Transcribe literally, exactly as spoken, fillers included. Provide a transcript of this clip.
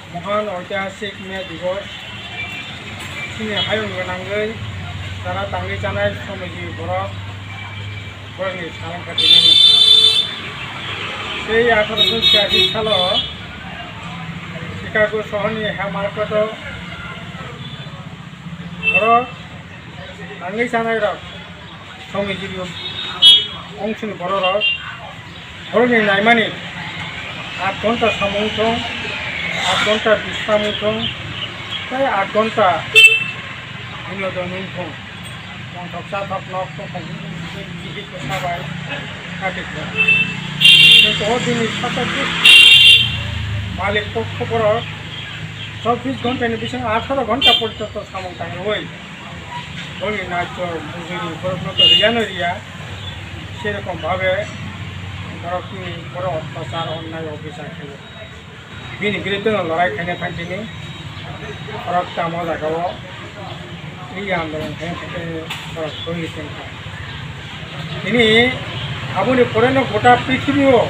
Mohan Oitihasik May Divos, chini hayung gwnangwi chara tangwi chanai somiji borok, borokni salong kha tini wngkha. Tei atharo sho chiyasi salo Chicago sohorni Haymarket o borok tangwi chanai rok. Songni jibio ongsoni bororok borokni naimani aat ghonta samung thung, aat ghonta bisramung thung, tei aat ghonta binodon wng thung. Mongthok chathok nok tongthok bihik bwsa bai kati thung. Tei toho bini sasa malik pokho borok chobbish ghonta ni bisingo atharo ghonta porjonto samung tangwi Boni naisok bujui borokno to riya no riya, serokom bhabe borokni borok ottachar onnai obisar khaio. Bini biruddheno lorai khaina thang tini borok tamo jagao riya andolon khaina thang tini borok sohid wngkha. Tini aboni poreno gota prithibio